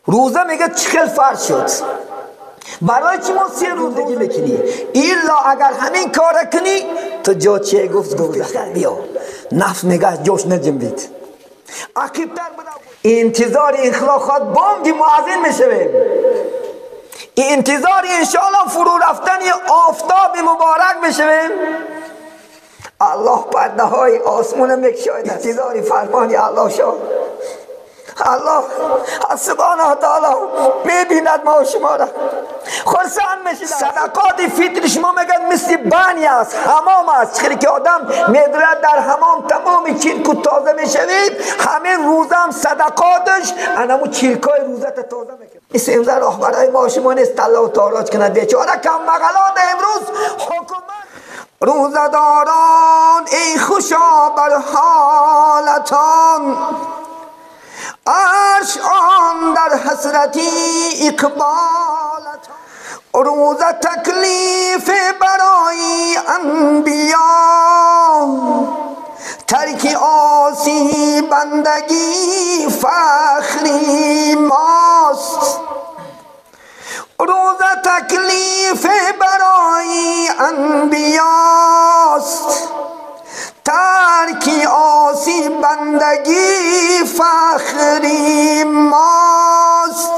روزه میگه چخل فرض شد. برای چی ما 3 روزگی میکنی؟ الا اگر همین کار کنی تو جا چه گفت گفت بیا نفس میگه جوش نجنبید عقیبتر بوده. انتظار انخلا خواهد بانگ مؤذن میشویم، انتظار انشاءالله فرو رفتن آفتاب مبارک میشویم. الله پرده های آسمون میکشاید. انتظار فرمانی الله شد. الله سبحانه تعالی میبیند ما و شما را خرسند میشید. صدقات فطر شما میگن مثل بانی است، حمام است. چخیلی که آدم میدرد در حمام تمام چرک تازه میشوید، همه روزم صدقاتش انمو چرکای روزت تازه میکنه. مثل امروز راهبرای ما شما نیست طلا و تاراج کند. بیچاره کم بغلان امروز حکومت. روزه‌داران ای خوشا بر حالتان، عرش آن در حسرتی اقبالت. روزه تکلیف برای انبیا، ترک آسی بندگی فخری ماست. روزه تکلیف برای انبیاست، ترک آسی بندگی فخری ماست.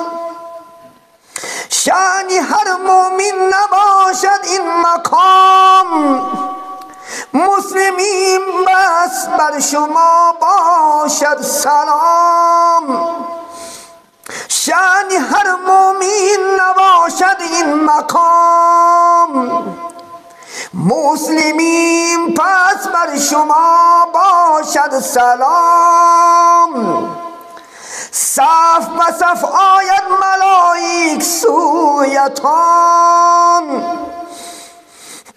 شأن هر مؤمن نباشد این مقام، مسلمین بس بر شما باشد سلام. شأن هر مؤمن نباشد این مقام، مسلمین پس بر شما باشد سلام. صف به صف آید ملائک سویتان،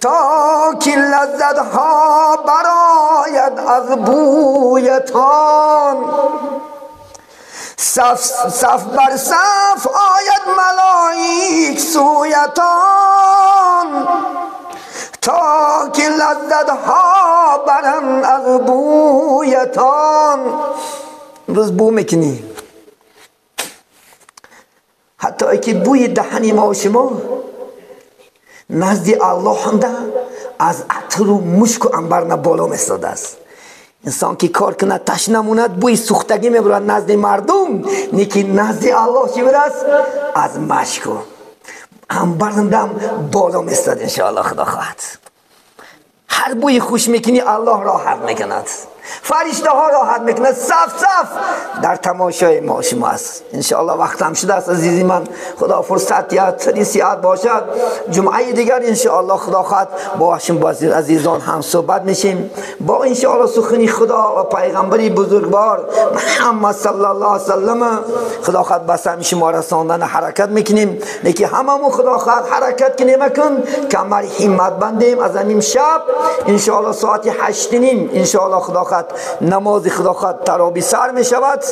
تا که لذت ها براید از بویتان. صف صف بر صف آید ملائک سویتان، تا که لذت ها برند از بویتان. امروز بو میکنی، حتی که بوی دهنی ما و شما نزد الله هم ده از عطر و مشک و عنبر نه بالا میستاده است. انسان که کار کنه تشنه ماند بوی سوختگی میبرد نزد مردم، نیکی نزد الله چی برست؟ از مشک و عنبر هم بالا میستاد. انشاءالله خدا خواهد هر بوی خوش میکنی الله راحت میکند، فرشته ها راحت میکند. صف صف در تماشای ما شما است. انشاءالله وقت هم شده است عزیزی من، خدا فرصت یا تنی سیاد باشد. جمعه دیگر انشاءالله خدا خواهد با شما عزیزان هم صحبت میشیم، با انشاءالله سخنی خدا و پیغمبری بزرگوار محمد صلی الله علیه وسلم. خدا خواهد به سهم شما رساندن حرکت میکنیم، لیکن هممون خدا خواهد حرکت کنیم کن کمر همت بندیم. از همین شب انشاءالله ساعت 8:30 انشاءالله خدا خواهد نماز خدا خواهد تراویح سر می شود.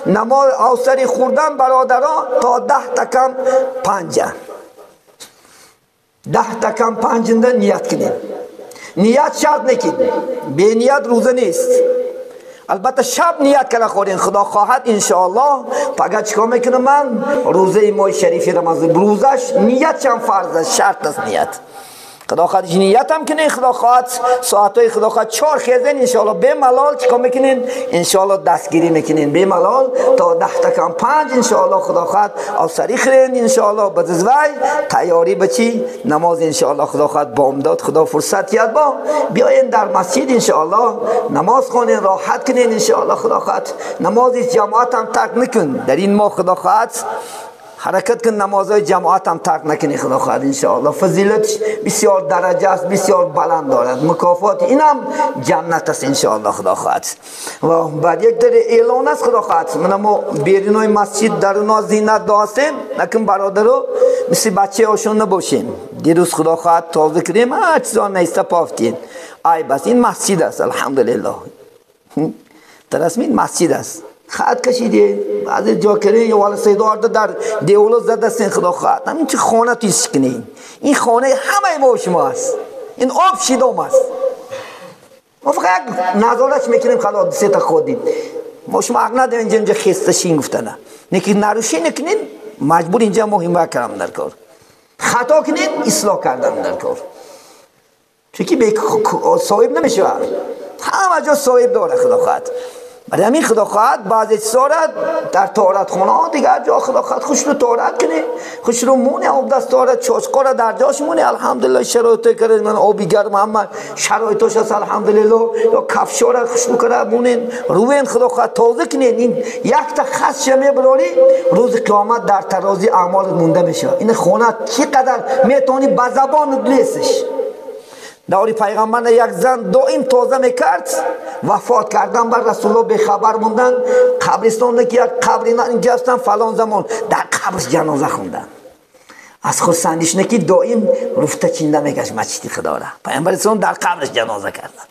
نماز اوسری خوردن برادران تا 10 تا کم 5، 10 تا کم 5 نیت کنیم. نیت شرط نکنیم، بی نیت روزه نیست. البته شب نیت کنه خورین خدا خواهد انشاءالله. فقط چیکار میکنم من؟ روزه ماه شریف رمضان روزش نیت چند فرض است، شرط است نیت. خدا خواهد نیت هم کنین، خدا خواهد ساعتهای خدا خواهد 4 خیزین انشاءالله به ملال چیکار میکنین؟ انشاءالله دستگیری میکنین به ملال تا 10 تا کم 5 انشاءالله خدا خواهد اوسری خرین انشاءالله. بعد از وی تیاری بچی نماز انشاءالله خدا خواهد بامداد خدا فرصت یاد با بیاین در مسجد انشاءالله نماز خونین راحت کنین انشاءالله خدا خواهد. نماز جماعت هم ترک نکن در این ماه، خدا خواهد حرکت کن نمازهای جماعت هم ترک نکنی خدا خواهد انشاءالله. فضیلتش بسیار درجه است، بسیار بلند دارد، مکافات اینم جنت است انشاءالله خدا خواهد. و بعد یک در اعلان است خدا خواهد من ما بیرونای مسجد در زینت داشتیم، نکن برادرو مثل بچه هاشون نباشیم. دیروز خدا خواهد تازه کردیم هر چیزا نیسته پافتین. ای بس این مسجد است الحمدلله، ترسمین مسجد است. خط کشیدی بعضی جا کردین یا والا سیدار در دیولا زده سین خدا خواهد. همین چه خانه توی سکنی، این خانه همه ما و شما است، این آب شیدام است. ما فقط یک نظارش میکنیم خلاص سه تا خودیم. ما شما حق نداریم اینجا خسته شین گفتنه. نکی نروشی نکنین مجبور اینجا ما حمایت کردم در کار. خطا کنین اصلاح کردن در کار. چون که به صاحب نمیشه. همه جا صاحب داره خدا خواهد. برای همین خدا خواهد بعضی چیزا را در طهارت خونه ها دیگر جا خدا خواهد خوش رو طهارت کنه، خوش رو مونه آب دست طهارت چاشقا را در جاش مونه. الحمدلله شرایط کرده من آبی گرم همه شرایطش هست الحمدلله. یا کفشا را خوش بکنه مونین روین خدا خواهد تازه کنه. این یک تا خس شمه براری روز قیامت در ترازی اعمال مونده میشه. این خونه چقدر میتونی به زبان لیسش. دوری پیغمبر یک زن دائم تازه میکرد، وفات کردن بر رسول الله بخبر موندن. قبرستان که یک قبر اینجا هستن فلان زمان در قبرش جنازه خوندن. از خرسندیش نکی دائم رفته چینده میکش مسجد خدا را. پیغمبر اسلام در قبرش جنازه کردن.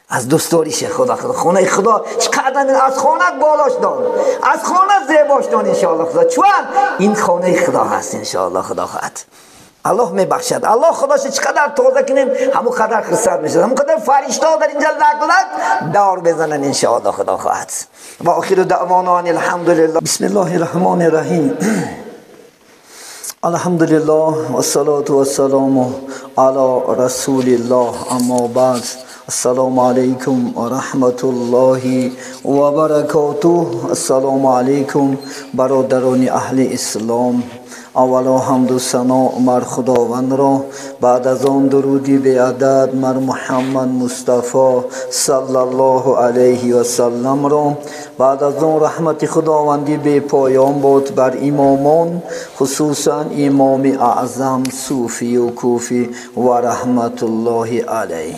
از دوستاریش خدا خدا خونه خدا چقدر از خانه بالاش دان، از خانه زیباش دان انشاءالله خدا. چون این خانه خدا هست انشاءالله خدا خواهد. الله میبخشد. الله خداش چقدر تازه کنیم همون قدر خرسند میشه، همون قدر فرشته در اینجا لک لک دار بزنن انشاءالله خدا خواهد. و آخر دعوانا ان الحمدلله. بسم الله الرحمن الرحیم. الحمدلله والصلاة والسلام علی رسول الله. اما بعد، السلام علیکم و رحمت الله و برکاته. السلام علیکم برادران اهل اسلام. اولا حمد و ثنا مر خداوند را، بعد از آن درودی به عدد مر محمد مصطفی صلی الله علیه و سلم را، بعد از آن رحمت خداوندی به پایان باد بر امامان، خصوصا امام اعظم صوفی و کوفی و رحمت الله علیه.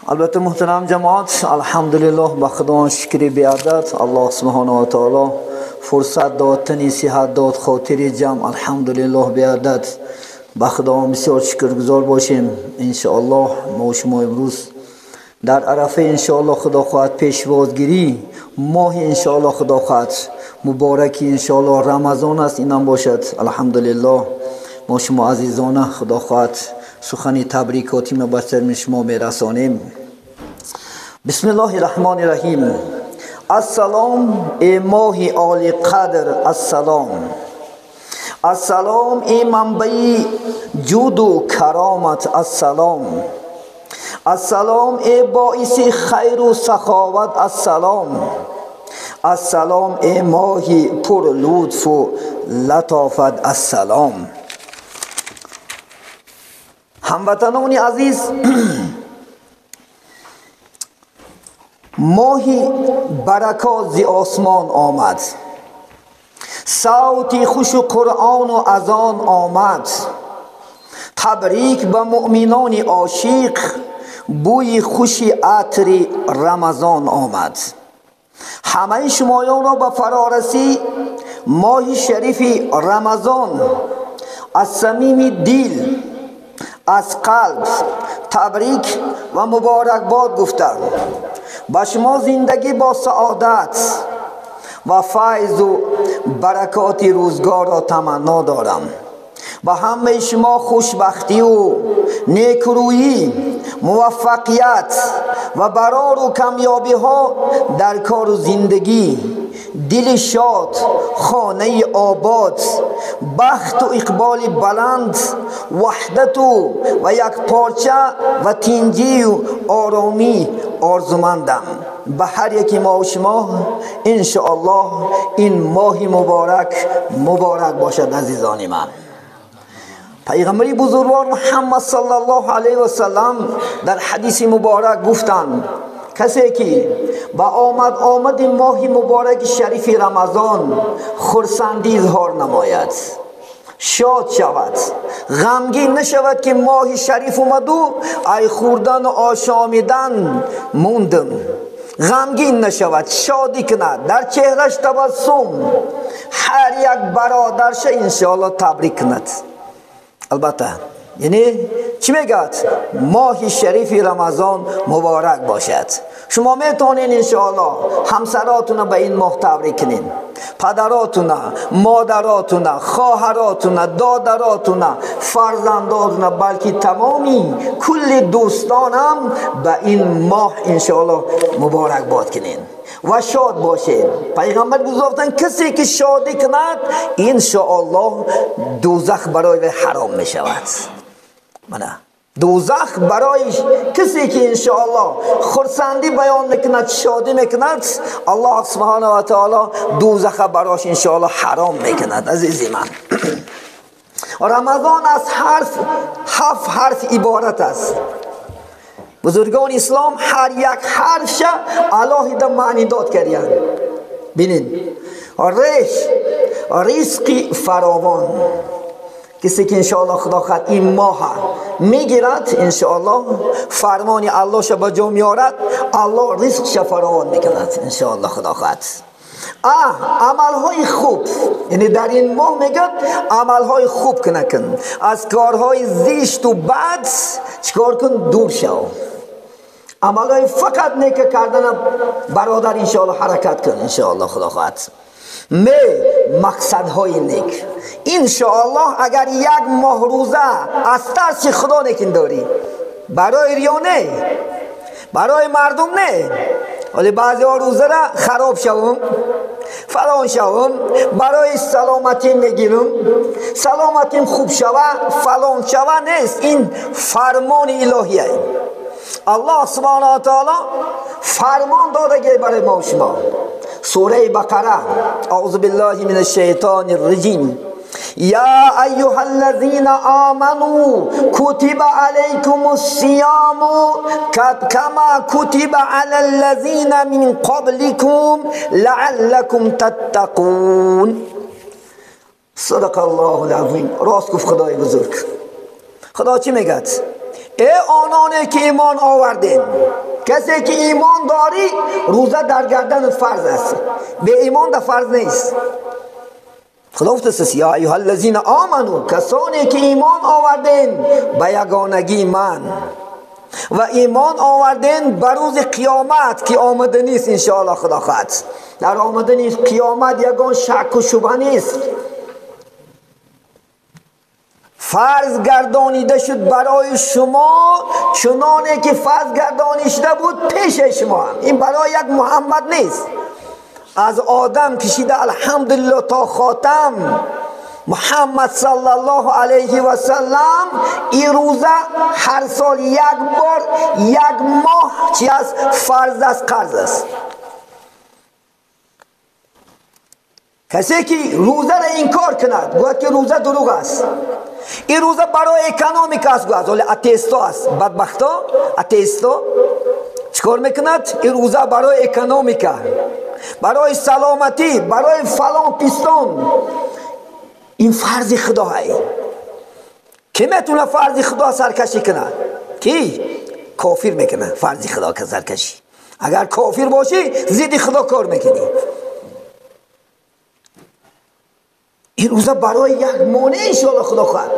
البته محترم جماعت، الحمدلله به خداوند شکر بی عدد. الله سبحانه و تعالی فرصت داد، تنی صحت داد، خاطر جمع الحمدلله بی عدد. به خداوند بسیار شکرگزار باشیم. انشاءالله ما شما امروز در عرفه انشاءالله خدا خواهد پیشوازگیری ماه انشاءالله خدا خواهد مبارکی انشاءالله رمضان است، اینم باشد الحمدلله. ما شما عزیزانه خدا خواهد سخنی تبریکاتی ما به سر شما میرسانیم. بسم الله الرحمن الرحیم. السلام ای ماه عالی قدر، السلام السلام ای منبع جود و کرامت، السلام السلام ای باعث خیر و سخاوت، السلام السلام ای ماه پر لطف و لطافت، السلام. هموطنان عزیز، ماهی برکات ز آسمان آمد، صوت خوش و قرآن و اذان آمد. تبریک به مؤمنان عاشق، بوی خوش عطر رمضان آمد. همه شمایان را به فرارسی ماه شریف رمضان از صمیم دل، از قلب تبریک و مبارکباد گفتم. با شما زندگی با سعادت و فیض و برکات روزگار را تمنا دارم. با همه شما خوشبختی و نیکرویی، موفقیت و برار و کمیابی ها در کار و زندگی، دل شاد، خانه آباد، بخت و اقبال بلند، وحدت و یک پارچه و تنجی و آرامی آرزومندم. به هر یکی ما و شما انشاءالله این ماه مبارک مبارک باشد. عزیزان من، پیغمبر بزرگوار محمد صلی الله علیه و سلم در حدیث مبارک گفتند کسی که با آمد ماه مبارک شریف رمضان خرسندی اظهار نماید، شاد شود، غمگین نشود که ماه شریف اومد و ای خوردن و آشامیدن موندم، غمگین نشود، شادی کند، در چهرش تبسم، هر یک برادرش انشاءالله تبریک کند. البته یعنی چی میگد؟ ماه شریف رمضان مبارک باشد. شما میتونین انشاءالله همسراتون به این ماه تبریک کنین، پدراتون، مادراتون، خواهراتون، دادراتون، فرزنداتون، بلکه تمامی کل دوستانم به این ماه انشاءالله مبارک باد کنین. و شاد باشید. پیغمبر گفتن کسی که شادی کند انشاءالله دوزخ برای حرام می شود. منه دوزخ برای کسی که انشاءالله خرسندی بیان میکند، شادی میکند، الله سبحانه و تعالی دوزخ براش انشاءالله حرام میکند. عزیزی من، رمضان از حرف 7 حرف عبارت است. بزرگان اسلام هر یک حرفش علاهده معنی داد کردند. ببینید، رش رزق فراوان، کسی که انشاءالله خدا خواهد این ماه میگیرد، انشاءالله فرمان الله شه به جا میارد، الله رزقش فراوان میکند انشاءالله خدا خواهد. عملهای خوب، یعنی در این ماه میگه عملهای خوب کن، از کارهای زشت و بد چیکار کن؟ دور شو. عملهای فقط نیک کردن برادر انشاءالله حرکت کن انشاءالله خدا خواهد. می مقصدهای نیک، انشاءالله اگر یک ماه روزه از ترس خدا نکن داری، برای ریا نه، برای مردم نه، ولی بعضی ها روزه را خراب شوم فلان شوم، برای سلامتی میگیرم، سلامتیم خوب شوه فلان شوه، نیست. این فرمان الهیه. الله سبحانه و تعالی فرمان داده برای ما و شما. سوره بقره، اعوذ بالله من الشیطان الرجیم، یا ایها الذین آمنوا کتب علیکم الصیام کما کتب علی الذین من قبلکم لعلکم تتقون. صدق الله العظیم. راست گفت خدای بزرگ. خدا چی میگه؟ ای آنانی که ایمان آوردین، کسی که ایمان داری روزه در گردن فرض است، به ایمان در فرض نیست. خدا گفته یا ایها الذین آمنو، کسانی که ایمان آوردین به یگانگی من و ایمان آوردین به روز قیامت که آمده نیست انشاءالله خدا خواهد. در آمدن قیامت یگان شک و شبهه نیست. فرض گردانیده شد برای شما چنانه که فرض گردانی شده بود پیش شما. این برای یک محمد نیست، از آدم کشیده الحمدلله تا خاتم محمد صلی الله علیه و سلم. این روزه هر سال یک بار یک ماه چی است؟ فرض است، قرض است. کسی که روزه را انکار کند گوید که روزه دروغ است، این روزه برای economic است، گوید ولی اتیستا است، بدبختا اتیستا چیکار میکند؟ این روزه برای economic ا، برای سلامتی، برای فلان پیستان. این فرض خدایه. کی میتونه فرض خدا سرکشی کنه؟ کی؟ کافر میکنه فرض خدا که سرکشی. اگر کافر باشی ضد خدا کار میکنی. این روزه برای یک مانع انشاءالله خدا خواهد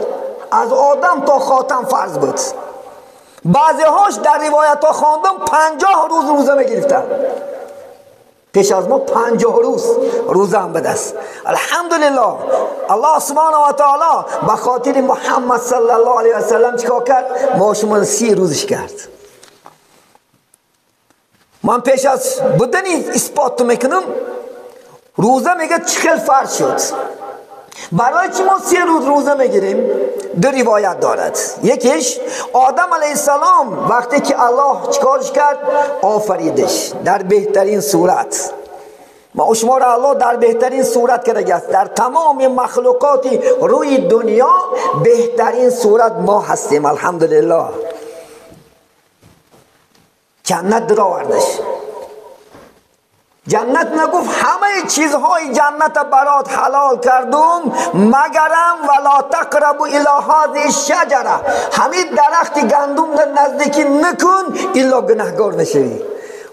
از آدم تا خاتم فرض بود. بعضی هاش در روایت ها خواندم 50 روز روزه میگرفتن. پیش از ما 50 روز روزه هم بده است. الحمدلله الله سبحانه و تعالی به خاطر محمد صلی الله علیه و سلم چیکار کرد؟ ما شما 30 روزش کرد. من پیش از بودن اثبات میکنم روزه میگه چخیل فرض شد. برای چی ما 30 روز روزه میگیریم؟ دو روایت دارد. یکیش آدم علیه السلام وقتی که الله چیکارش کرد؟ آفریدش در بهترین صورت. ما شما را الله در بهترین صورت کرده است. در تمام مخلوقات روی دنیا بهترین صورت ما هستیم الحمدلله. جنت درآوردش. جنت نگفت همه چیزهای جنت برات حلال کردم مگرم ولا تقربوا الی هذه الشجره، همین درخت گندم در نزدیکی نکن الا گناهگار میشوی.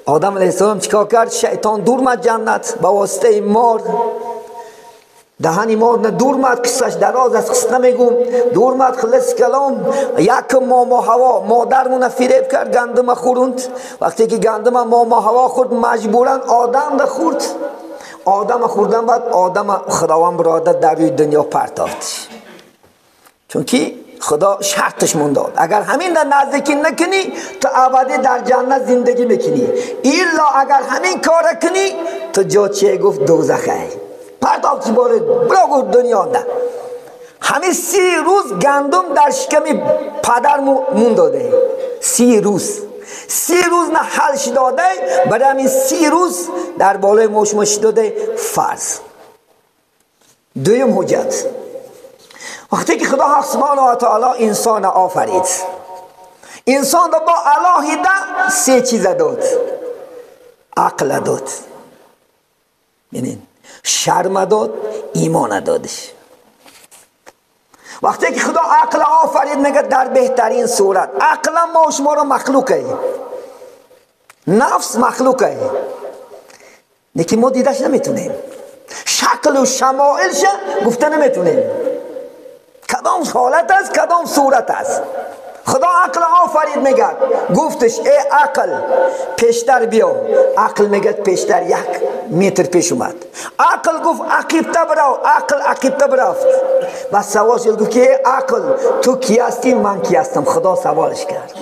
آدم علیه السلام چیکار کرد؟ شیطان دور مد جنت با واسطه مار، دهنی مار نه دور مد، قصهش دراز است قصه نمیگم، دور مد. خلص کلام یک ماما هوا مادرمون فریب کرد گندم خوروند. وقتی که گندم ماما هوا خورد مجبورا آدم ده خورد. آدم خوردن بعد آدم خداوند برادر در روی دنیا پرتافت، چون که خدا شرطش مونداد اگر همین در نزدیکی نکنی تو ابدی در جنت زندگی میکنی، الا اگر همین کار کنی تو جا چیه؟ گفت دوزخه. پرتاب باره برا گفت دنیا نه. همین 30 روز گندم در شکم پدر مونداده، 30 روز، 30 روز نه حلش داده، برای همین 30 روز در بالای مشمش داده فرض. دویم حجت، وقتی که خدا حق سبحانه و تعالی انسان آفرید، انسان را با علاهیده 3 چیز داد. عقل داد، یعنی شرم داد، ایمان دادش. وقتی که خدا عقل آفرید میگه در بهترین صورت عقل ما و شما را مخلوقه، نفس مخلوقه، لیکن ما دیدش نمیتونیم، شکل و شمائلش گفته نمیتونیم، کدام حالت است کدام صورت است. خدا عقل آفرید میگه گفتش ای عقل پیشتر بیا، عقل میگه پیشتر 1 متر پیش اومد. عقل گفت عقیبته برو، عقل عقیبته برفت. و سوال شد گفت که ای عقل تو کی هستی من کی هستم؟ خدا سوالش کرد.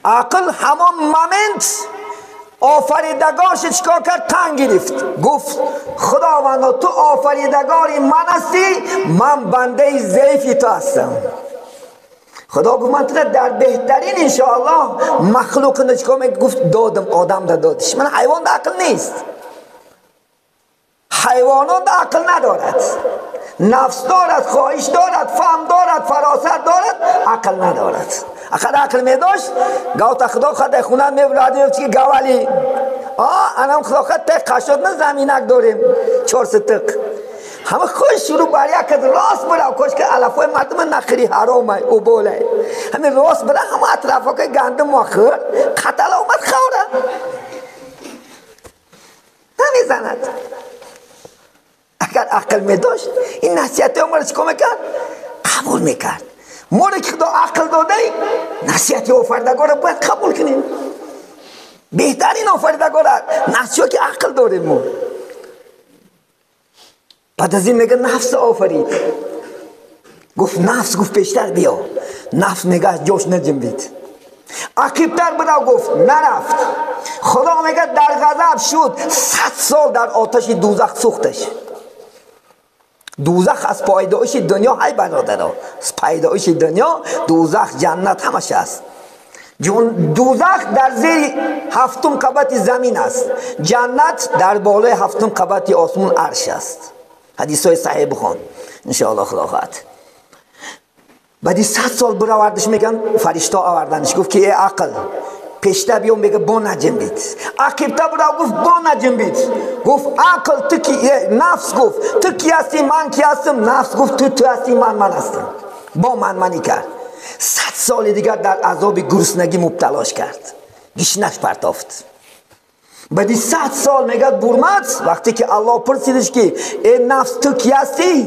عقل همان moment آفریدگارش چیکار کرد؟ تنگ گرفت، گفت خداوندا تو آفریدگاری من هستی، من بنده ضعیفی تو هستم. خدا گفت من تو در بهترین انشاءالله مخلوق چیکار میگه؟ گفت دادم آدم دادش. من حیوان در عقل نیست، حیوانات عقل ندارد، نفس دارد، خواهش دارد، فهم دارد، فراست دارد، عقل ندارد. اگر عقل می داشت گاو تا خدا خود خونه می برد که گاوالی انم خدا خود تک قشود نه زمینک داریم 4 ستق همه خوش شروع بر یک راست برا کاش که علفای مردم نخری حرامه او بوله همه راست برا همه اطرافا که گندم مخور قتل اومد خوره نمیزند. اگر عقل می داشت این نصیحت عمر چیکار میکرد؟ قبول میکرد. ما که خدا عقل داده نصیحت آفریدگار را باید قبول کنیم. بهترین آفریدگار نصیحت که عقل داریم ما. بعد از این میگه نفس آفرید، گفت نفس، گفت پیشتر بیا. نفس میگه از جاش نجنبید، عقیبتر برو، گفت نرفت. خدا میگه در غضب شد، 100 سال در آتش دوزخ سوختش. دوزخ از پیدایش دنیا های برادرها، از پیدایش دنیا دوزخ جنت همش است. دوزخ در زیر 7 قبط زمین است، جنت در بالای 7 قبط آسمان عرش است. حدیث های صحیح بخوان انشاءالله خدا خواهد. بعدی 100 سال براوردش میگن فرشته آوردنش، گفت که ای عقل پیشتر بیام، میگه با نجنبید. عقیبتر برو، گفت با نجنبید. گفت عقل تو کی، نفس گفت تو کی هستی من کی هستم؟ نفس گفت تو هستی من هستم. با من منی کرد. 100 سال دیگر در عذاب گرسنگی مبتلاش کرد، گشنش پرتافت. بعدی 100 سال میگه برمد، وقتی که الله پرسیدش که ای نفس تو کی هستی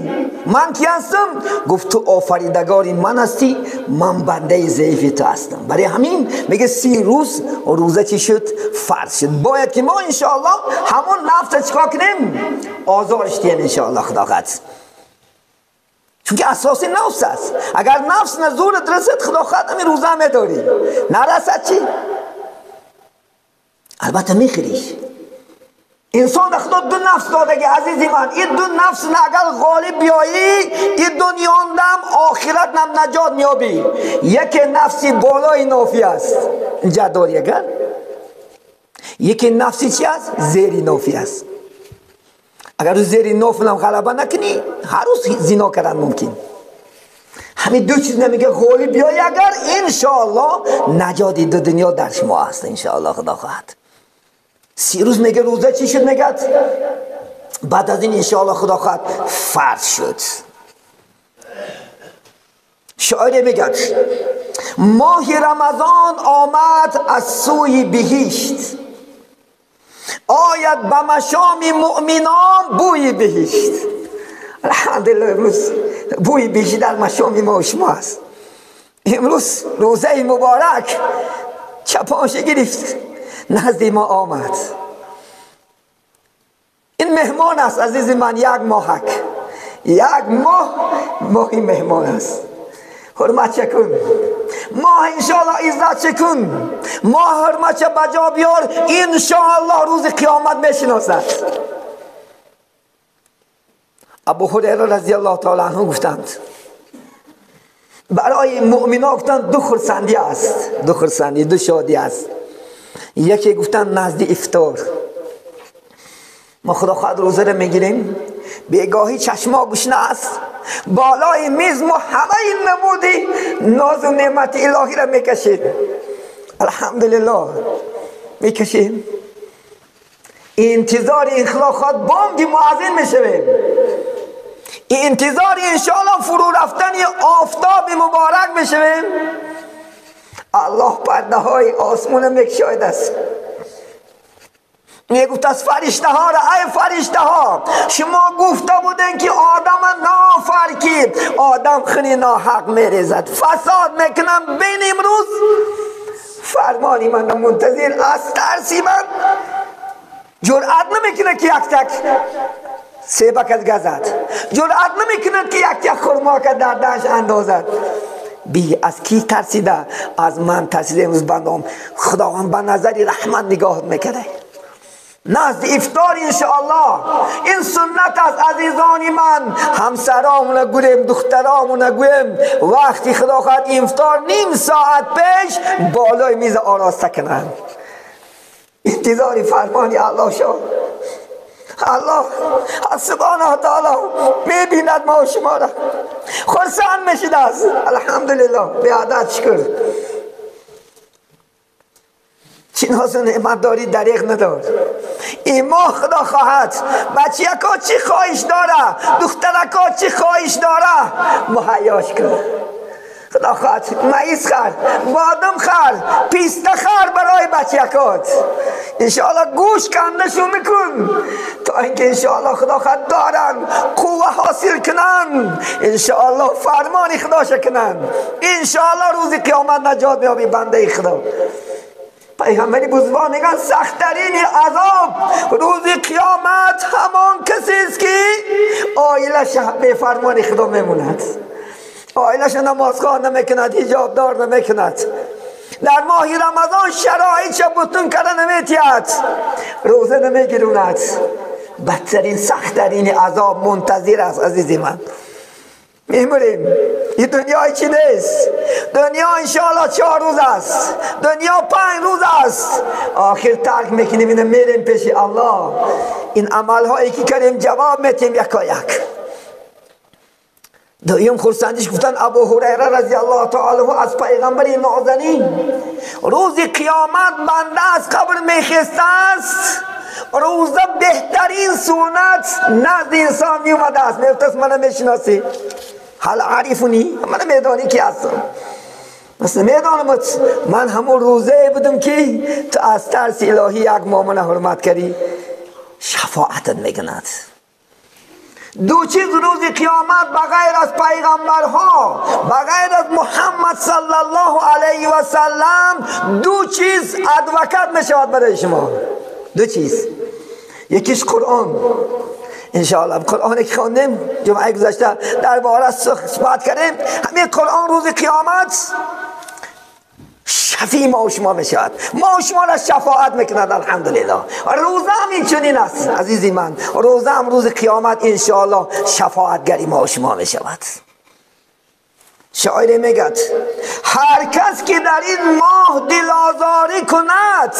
من کی هستم؟ گفت تو آفریدگاری من هستی، من بنده ضعیف تو هستم. برای همین میگه 30 روز روزه چی شد؟ فرض شد. باید که ما انشاءالله همون نفس چیکار کنیم؟ آزارش دیم انشاءالله خدا خواهد. چون که اساس نفس است. اگر نفس نزورت رسد خدا خواهد همین روزه میداری، نرسد چی؟ البته میخریش. انسان خدا 2 نفس داده که عزیزی من، این 2 نفس نه اگر غالب بیایی این دنیا هم آخرت هم نجات میابی. یک نفسی بالای نافی است اینجا داری، اگر یکی نفسی چی است؟ زیر نافی است. اگر رو زیر ناف هم غلبه نکنی هر روز زنا کردن ممکن. همین 2 چیز نمیگه غالب بیایی اگر انشاءالله نجات دو دنیا در شما است انشاءالله خدا خواهد. 30 روز میگه روزه چی شد؟ میگه بعد از این انشاءالله خدا خواهد فرض شد. شاعر میگه ماه رمضان آمد از سوی بهشت، آید به مشام مؤمنان بوی بهشت. الحمدلله امروز بوی بهشت در مشام ما و شما است. امروز روزه مبارک چپانش گرفت نزد ما آمد. این مهمان است عزیز من، یک ماهک، یک ماه ماهی مهمان است. حرمت چکن ماه انشاءالله عزت چکن ماه حرمت چه بجا بیار انشاءالله روز قیامت میشناسد. ابو هریره رضی الله تعالی عنه گفتند برای مؤمنا گفتند دو خرسندی است، دو خرسندی، دو شادی است. یکی گفتند نزد افطار ما خدا خواهد روزه را میگیریم، بیگاهی چشما گشنه است، بالای میز ما همه این نمودی ناز و نعمت الهی را میکشیم، الحمدلله میکشیم. انتظار این خدا خواهد بانگ مؤذن میشویم، انتظار انشاءالله فرو رفتن آفتاب مبارک میشویم. الله پرده های آسمون میکشاید است، میگفت از فرشته ها را ای فرشته ها شما گفته بودن که آدم نافرکی آدم خیلی ناحق میریزد فساد میکنم، بین امروز فرمانی من منتظر از ترسی من جرأت نمیکنه که یک تک سیبک از گزد، جرأت نمیکنه که یک تک خرما که در دهش اندازد. بی از کی ترسیده؟ از من ترسیده. امروز بندام خداوند به نظر رحمت نگاه میکنه. نزد افطار انشاءالله این سنت از عزیزان من، همسرامون گویم دخترامون گویم وقتی خدا خواهد افطار نیم ساعت پیش بالای میز آراسته کنن، انتظار فرمانی الله شد. الله سبحانه تعالی میبیند ما و شما را خرسند میشید است. الحمدلله به عدد شکر. چی ناز و نعمت داری دریغ ندار. این ماه خدا خواهد بچیکا چی خواهش داره، دخترکا چی خواهش داره مهیاش کن. خدا خواهد معیز خر، بادم خر، پیسته خر برای بچیکات انشاءالله گوش کندشو میکن تا اینکه انشاءالله خدا خواهد دارن قوه حاصل کنن، انشاءالله فرمان خدا شکنن، انشاءالله روز قیامت نجات میابی بنده خدا. پیغمبری بزرگوار میگن سخت‌ترین عذاب روز قیامت همان کسی است که عائلش به فرمان خدا میموند، عائلش نمازخوان نمیکند، حجاب دار نمیکند، در ماه رمضان شرایطش بتون کرده نمیتید، روزه نمیگیروند. بدترین سخت‌ترین عذاب منتظر است عزیزی من. میموریم، این دنیا چی نیست، دنیا انشاءالله 4 روز است، دنیا 5 روز است، آخر ترک میکنیم اینو میریم پیش الله. این عمل هایی که کردیم جواب میتیم یکا یک. دویم خرسندیش گفتن ابو هریره رضی الله تعالی عنه از پیغمبر نازنین روز قیامت بنده از قبر میخسته است، روزه بهترین سنت نزد انسان میومده است. میگفت منو میشناسی؟ هل عارفونی؟ من میدانی کی هستم؟ مثلا میدانم من همون روزه بودم که تو از ترس الهی یک مامن حرمت کردی، شفاعتت میکند. دو چیز روز قیامت بغیر از پیغمبرها، بغیر از محمد صلی الله علیه و سلم، دو چیز ادوکت میشود برای شما. دو چیز، یکیش قرآن. انشاءالله قرآن که خواندیم جمعه گذشته درباره صحبت کردیم، همین قرآن روز قیامت شفیع ما و شما میشود، ما و شما را شفاعت میکند. الحمدلله. روزه هم این چنین است عزیزی من، روزه هم روز قیامت انشاءالله شفاعتگری ما و شما میشود. شاعر میگد هر کس که در این ماه دل آزاری کند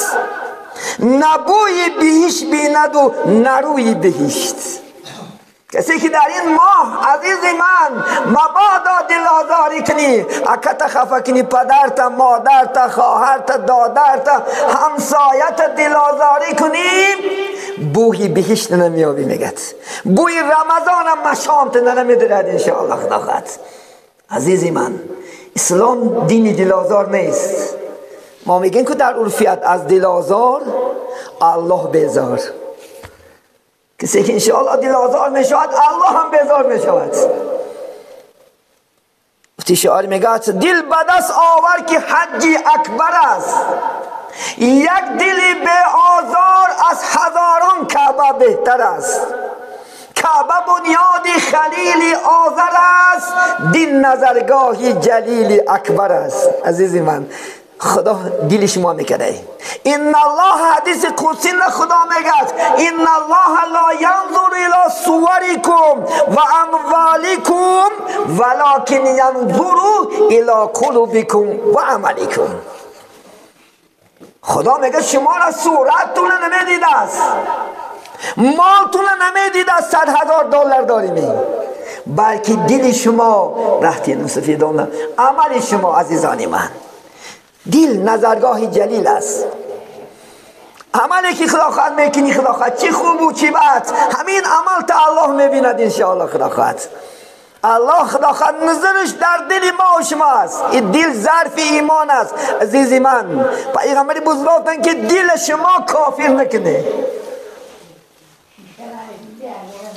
نبوی بهشت بیند و نروی بهشت. کسی که در این ماه عزیز من مبادا دل آزاری کنی، اکت خفه کنی، پدرت، مادرت، خواهرت، دادرت، همسایت دل آزاری کنی، بوی بهشت نمیابی. میگد بوی رمضان هم مشامت نمیدرد انشاءالله خدا خواهد. عزیز من اسلام دین دل آزار نیست. ما میگیم که در عرفیت از دل آزار الله بیزار. کسی که انشاءالله دل آزار میشود الله هم بیزار میشود. وقتی شعار میگه دل به دست آور که حج اکبر است، یک دل به آزار از هزاران کعبه بهتر است. کعبه بنیاد خلیل آذر است، دل نظرگاه جلیل اکبر است. عزیز من، خدا دل شما میکنه. ان الله، حدیث قدسی خدا میگه ان الله لا ینظر الی صورکم و اموالکم ولکن ینظر الی قلوبکم و عملکم. خدا میگه شما را صورتتون نمیدید است، مالتون نمیدید است، 100,000 دلار داریم، بلکه دل شما رهتی سفیدان عمل شما. عزیزان من، دل نظرگاه جلیل است. عملی که خدا خواهد میکنی، خدا خواهد چی خوب و چی بد، همین عمل تا الله میبیند انشاءالله. خدا خواهد الله خدا خواهد نظرش در دل ما و شما است. این دل ظرف ایمان است. عزیز من، پیغمبر بزرگ که دل شما کافر نکنه.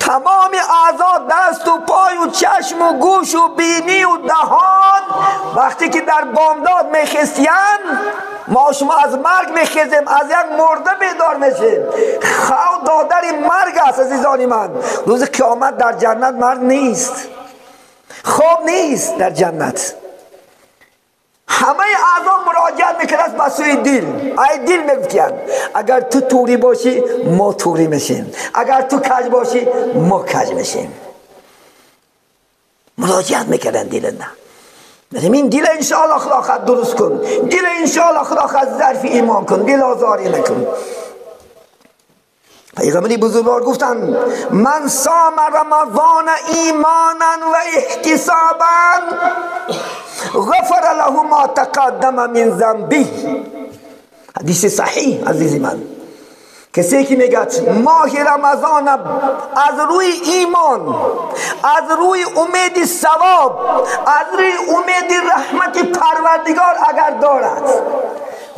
تمام اعضا، دست و پای و چشم و گوش و بینی و دهان، وقتی که در بامداد میخستین، ما شما از مرگ میخیزیم، از یک مرده بیدار میشیم. خواب دادر مرگ است. عزیزان من، روز قیامت در جنت مرگ نیست، خواب نیست در جنت. همه اعضا مراجعت میکنه به سوی دل. ای دل، میگفتین، اگر تو توری باشی ما توری میشیم، اگر تو کج باشی ما کج میشیم. مراجعت میکردن دل. نه، این دل انشاءالله خدا خود درست کن، دل انشاءالله خدا خود ظرف ایمان کن، دل آزاری نکن. پیغمبری بزرگوار گفتن من صام رمضان ایمانا و احتسابا غفر له ما تقدم من ذنبه. حدیث صحیح. عزیزی من، کسی که میگه ماه رمضان از روی ایمان، از روی امید ثواب، از روی امید رحمت پروردگار اگر دارد،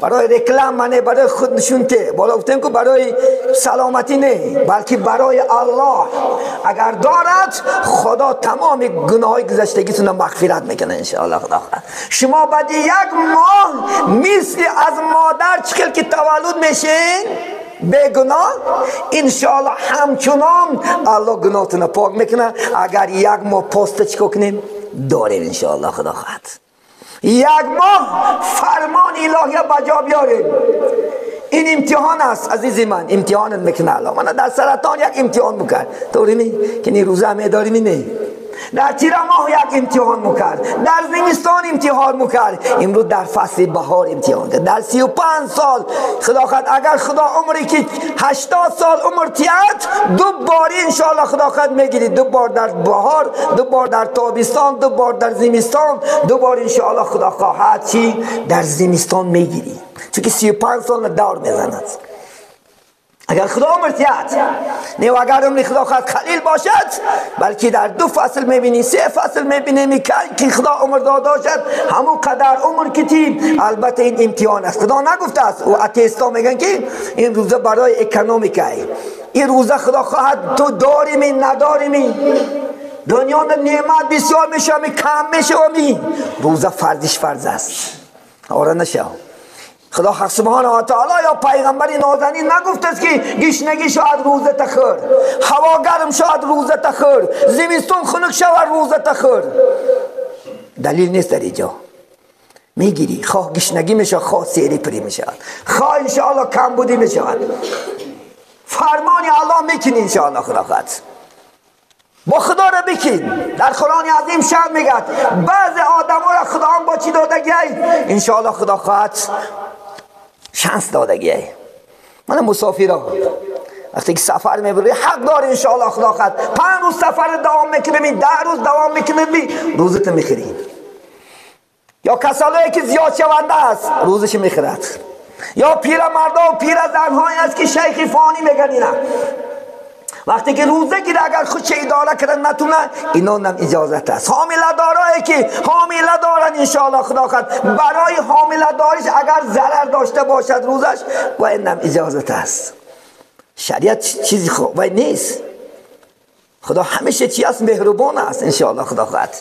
برای رکلام نه، برای خود نشونته بالا گفتیم که برای سلامتی نه، بلکه برای الله اگر دارد، خدا تمام گناه های گذشتگیتون مغفرت میکنه انشاءالله. خدا شما بعد یک ماه مثل از مادر چخل که تولد میشین به گناه، انشاءالله همچنان الله گناهتون پاک میکنه. اگر یک ماه پست چیکار کنیم داریم، انشاءالله خدا خواهد یک ماه فرمان الهی بجا بیاریم. این امتحان است عزیز من، امتحان میکنه الله. من در سرطان یک امتحان میکرد، طوری نی که نی روزه میداریم، نه، در تیر ماه یک امتحان میکرد، در زمستان امتحان میکرد، امروز در فصل بهار امتحان کرد. در 35 سال خدا خواهد، اگر خدا عمری که 80 سال عمر تیاد، دو بار انشاءالله خدا خواهد میگیری، دو بار در بهار، دو بار در تابستان، دو بار در زمستان، دو بار انشاءالله خدا خواهد چی در زمستان میگیری، چون که 35 سال دور میزند اگر خدا عمر تیاد. نه، اگر عمر خدا خواهد قلیل باشد، بلکه در دو فصل میبینی، سه فصل میبینی که خدا عمر داده باشد، همون قدر عمر کتیم. البته این امتحان است. خدا نگفته است و اتیستا میگن که این روزه برای economic ای. این روزه خدا خواهد تو داریم نداریم، دنیا نعمت بسیار میشه می کم میشه و می روزه فرضش فرض است. آره، نشه. خدا حق سبحانه و تعالی یا پیغمبر نازنین نگفت است که گشنگی شاید روزه تخور، هوا گرم شاید روزه تخور، زمستون خنک شود روزه تخور. دلیل نیست در اینجا. میگیری، خواه گشنگی میشه، خواه سیری پری میشه، خواه انشاءالله کم بودی میشود، فرمان الله میکنی انشاءالله. خدا خواهد با خدا را بکن. در قرآن عظیم شان میگه بعض آدم ها را خدا هم با چی دادگی؟ انشاءالله خدا خواهد شانس دادگی. من مسافرا وقتی که سفر میبری حق داری انشاءالله خدا خواهد 5 روز سفر دوام میکنی، 10 روز دوام میکنی، روزت میخری. یا کسایی که زیاد شونده است روزش میخرد، یا پیر مردا و پیر زنهایی است که شیخ فانی میگن، اینا وقتی که روزه گیره اگر خودش اداره کردن نتونه، اینا هم اجازت است. حامله دارایی که حامله دارن، انشاءالله خدا خواهد برای حامله داریش اگر ضرر داشته باشد روزش و اینم اجازت است. شریعت چیزی خوب و نیست. خدا همیشه چی است؟ مهربان است. انشاءالله خدا خواهد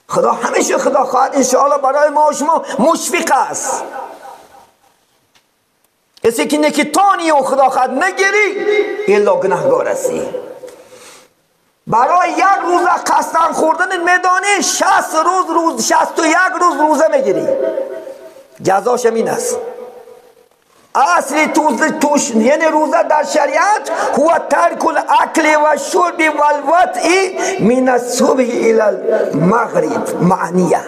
خدا همیشه خدا خواهد انشاءالله برای ما و شما مشفق است. کسی که نکتانی و خدا خواهد نگیری الا گناهگار هستی. برای یک روز قضا قسم خوردن میدانی 60 روز 61 روز روزه میگیری. جزاش این است. اصلی توش یعنی روزه در شریعت هو ترک الاکل و شرب و الوطء من الصبح الى المغرب معنیه.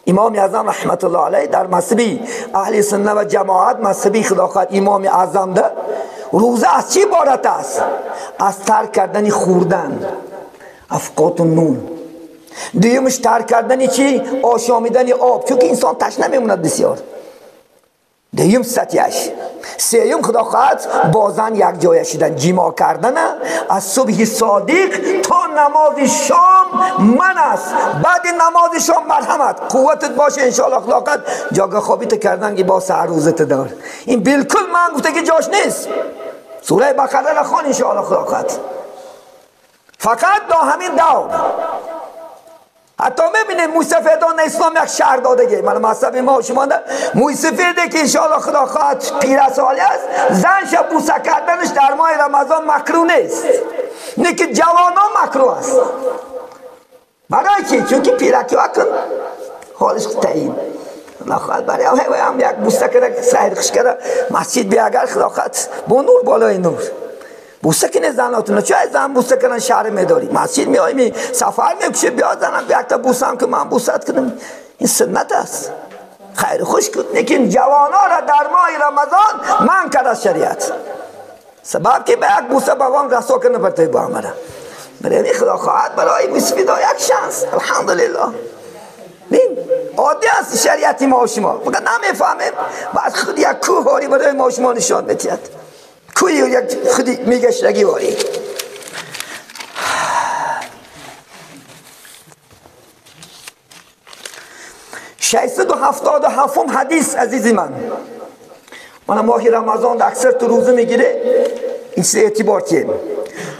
امام اعظم رحمت الله علیه در مذهبی اهل سنت و جماعت مذهبی خدا امام اعظم ده روزه از چی عبارت است؟ از ترک کردن خوردن، افقات نون. دویمش ترک کردن چی؟ آشامیدن آب، چون که انسان تشنه میموند بسیار. دویم ستیش. سیوم خدا خواهد بازن یک جای شدن، جیما کردن از صبح صادق تا نماز شام من است. بعد نماز شام مرحمت قوتت باشه انشاءالله خدا خواهد جاگه خوابیت کردن که با سر روزت دار. این بالکل من گفته که جاش نیست. سوره بقره را خوان انشاءالله خدا خواهد. فقط دا همین دور. حتی میبینید موسفیدان اسلام یک شهر داده من مذهب ما شما ده موسفیده که انشاءالله خدا خواهد پیر سالی است زنش بوسه کردنش در ماه رمضان مکروه نیست، نه که جوانا مکروه است. برای چی؟ چون که پیرکی ها کن حالش تعیین خدا خواهد برای هم یک بوسه کرده سهر خوش کرده مسجد بیا اگر خدا خواهد با نور بالای نور بوسه کنه زناتونه. چه زن بوسه کنن شهر میداری مسجد میایی سفر میکشه بیا زنم یک تا بوسه هم که من بوسه کنم. این سنت است. خیر خوش کن. لیکن جوانا را در ماه رمضان من کرد از شریعت سبب که به یک بوسه بابام رسا کنه پرتوی با همه برای خدا خواهد برای مسفیدا یک شانس. الحمدلله بین عادی است شریعتی ما و شما فقط نمیفهمیم. بعد خود یک کوه هاری برای ما و شما نشان میدهد. کوی یک خودی میگشتگی واری. ششصد و 77 حدیث عزیزی من. من ماه رمضان اکثر تو روزه میگیره این چیز اعتبار تیم،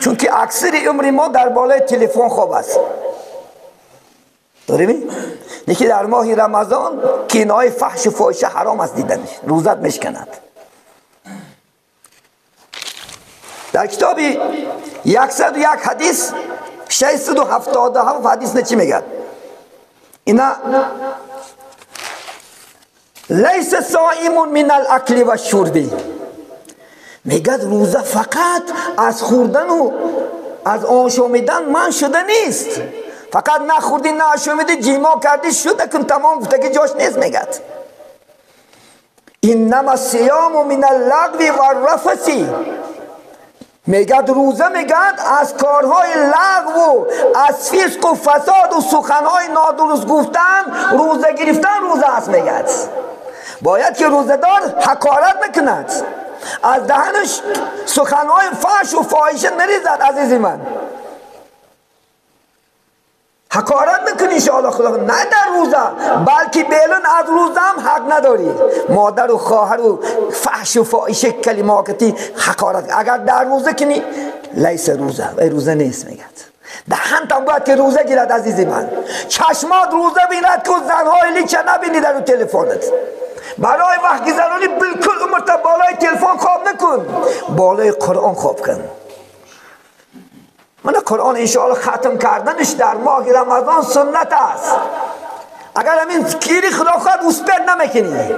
چون که اکثر عمر ما در بالای تلفن خواب است. داریم؟ یکی در ماه رمضان کینای فحش و فاحشه حرام است دیدنش، روزت میشکند. در کتاب 101 حدیث 677 حدیث نه چی میگه؟ اینا لیس صائم من الاکل و الشرب. میگه روزه فقط از خوردن و از آشامیدن من شده نیست. فقط نخوردی نآشامیدی جیما کردی شده کن تمام گفته که جاش نیست. میگه انما الصیام من اللغو و الرفث. میگه روزه میگه از کارهای لغو و از فسق و فساد و سخنهای نادرست گفتن روزه گرفتن روزه است. میگه باید که روزه‌دار حقارت نکند، از دهنش سخنهای فحش و فاحشه نریزد. عزیزی من حقارت نکنی انشاءالله خدا، نه در روزه بلکه بیلون از روزه هم حق نداری. مادر و خواهر و فحش و فاحشه کلماتی حقارت اگر در روزه کنی لیس روزه و روزه نیست. میگه دهنتم باید که روزه گیرد عزیزی من، چشمات روزه بیند که زنهای لیچه نبینی در تلفنت. برای وقت گذرانی بالکل عمرت بالای تلفن خواب نکن، بالای قرآن خواب کن. من قرآن انشاءالله ختم کردنش در ماه رمضان سنت است. اگر همین کیری خدا خواهد اسپر نمیکنی،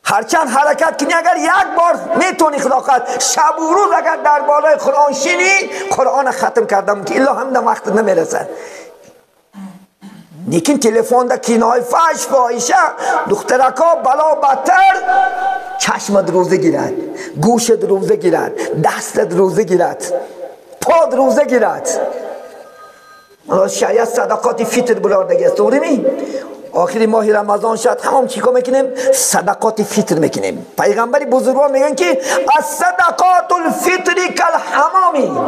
هرچند حرکت کنی اگر یک بار میتونی خدا خواهد شب و روز اگر در بالای قرآن شینی قرآن ختم کردم که الا هم در وقت نمیرسد. لیکن تلفن در کینای فحش فاحشه دخترکا بلا بدتر، چشمت روزه گیرد، گوشت روزه گیرد، دستت روزه گیرد، پاد روزه گیرد. شریعت صدقات فطر بلاردگی است. دوری آخری ماه رمضان شد همون چیکار میکنیم؟ صدقات فطر میکنیم. پیغمبر بزرگوار میگن که الصدقات الفطر کالحمامی.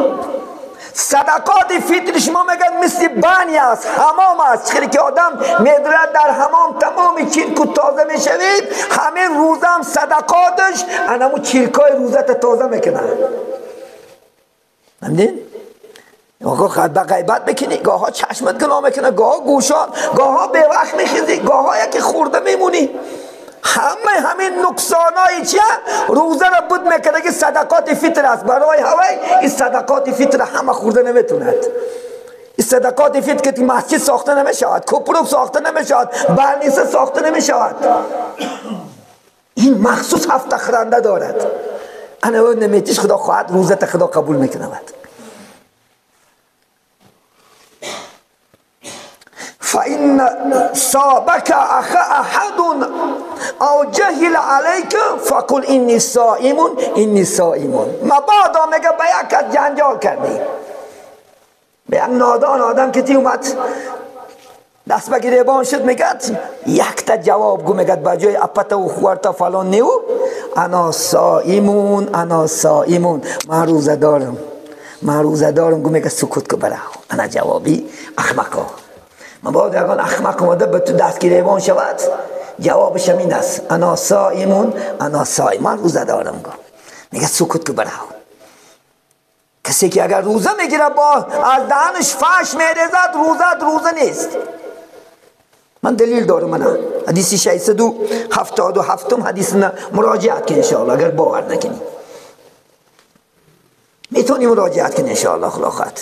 صدقات فطر شما میگن مثل بانی است، حمام است. چخیلی که آدم میدرد در حمام تمام چیرکو تازه میشوید، همین روزه هم صدقاتش انمو چیرکای روزه تازه میکنه. فهمیدین؟ آقا غیبت میکنی، گاها چشمت گناه میکنه، گاها گوشان، گاها به وقت میخیزی، گاها یکی خورده میمونی. همه همین نقصانای چیه؟ روزه را بود میکنه که صدقات فطر است. برای هوای این صدقات فطر همه خورده نمیتوند. این صدقات فطر که مسجد ساخته نمیشود، کپروک ساخته نمیشود، برنیسه ساخته نمیشود. این مخصوص هفته خورنده دارد. انا او نمیتیش خدا خواهد روزت خدا قبول میکند. فإن صابك أخ أحد أو جهل عليك فقل إني صائم إني صائم. مبادا میگه به یک کس جنجال کردی، به یک نادان آدم که تی اومد دست به گریبان شد، میگه یک تا جواب گو، میگه به جای اپتا و خورتا فلان نیو، انا صائمون انا صائمون، من روزه دارم من روزه دارم. گو میگه سکوت کو برا، انا جوابی احمقا. مبادا یگان احمق اومده به تو دست گریبان شود، جوابش همین است، انا صائمون انا صائم، من روزه دارم. گو میگه سکوت کو برا. کسی که اگر روزه میگیره با از دهنش فحش میریزد، روزه روزه نیست. من دلیل دارم، من حدیث 677 حدیث مراجعت کن انشاءالله، اگر باور نکنی میتونی مراجعت کن انشاءالله خدا خواهد.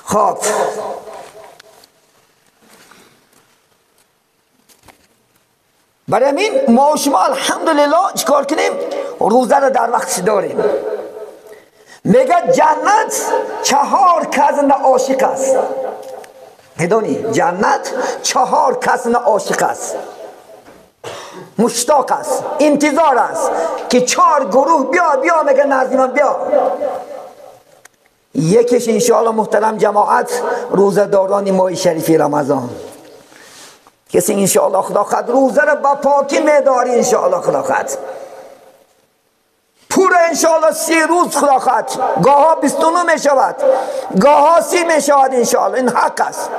خب برای همین ما و شما الحمدلله چیکار کنیم؟ روزه رو در وقتش داریم. میگه جنت 4 کس عاشق است. میدونی جنت 4 کس عاشق است، مشتاق است، انتظار است که 4 گروه بیا بیا، میگه نزدی من بیا. یکیش انشاءالله محترم جماعت روزه داران ماه شریف رمضان. کسی انشاءالله خدا خد روزه را با پاکی میداری، انشاءالله خدا خد پور انشاءالله 30 روز خدا خد، گاها 29 میشود، گاها 30 میشود انشاءالله، این حق است.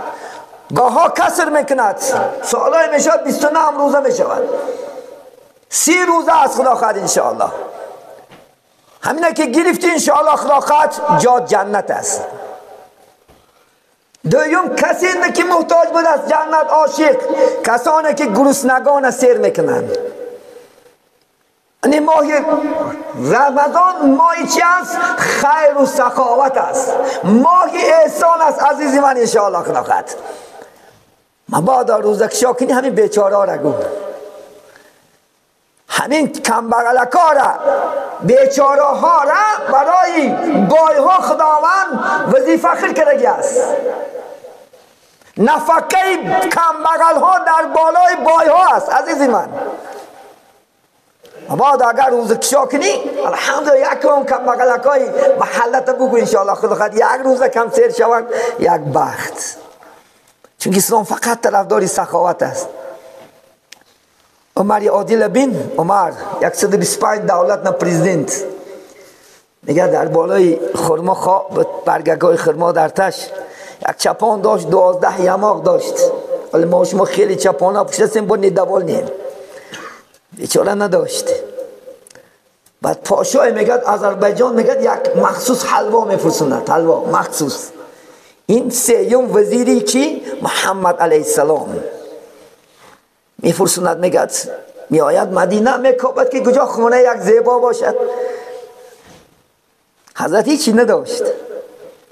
گاها کسر میکند، سالای میشود 29 هم روزه میشود، 30 روزه است خدا خد انشاءالله. همینه که گرفتی انشاءالله خدا خد جا جنت است. دوم کسی نه که محتاج بود از جنت عاشق، کسانی که گرسنگان سیر میکنند. این ماه رمضان ماه چی است؟ خیر و سخاوت است، ماه احسان است عزیزی من انشاءالله خدا خد. مبادا روزه کشا کنی همین بیچاره را گو، همین کمبغلکا را، بیچاره ها را برای بای ها خداوند وظیفه خیر کردگی است. نفقه کمبغل ها در بالای بای ها است عزیزی من. مبادا اگر روز کشا کنی الحمدلله یکم کم بغلک های محلت بگو انشاءالله خدا خد، یک روز کم سیر شوند یک بخت. چون اسلام فقط طرفدار سخاوت است. عمر عادل بین عمر 125 دولت نه پرزیدنت، میگه در بالای خرما خواب برگگای خرما در تش یک چپان داشت، 12 یماق داشت. ولی ما شما خیلی چپان ها پشتیم با ندوال نیم، بیچاره نداشت. بعد پاشای میگه آذربایجان میگه یک مخصوص حلوا میفرستند، حلوا مخصوص. این سیوم وزیری کی محمد علیه السلام میفرستند، میگه میآید مدینه میکوبد که کجا خونه یک زیبا باشد. حضرت هیچی نداشت.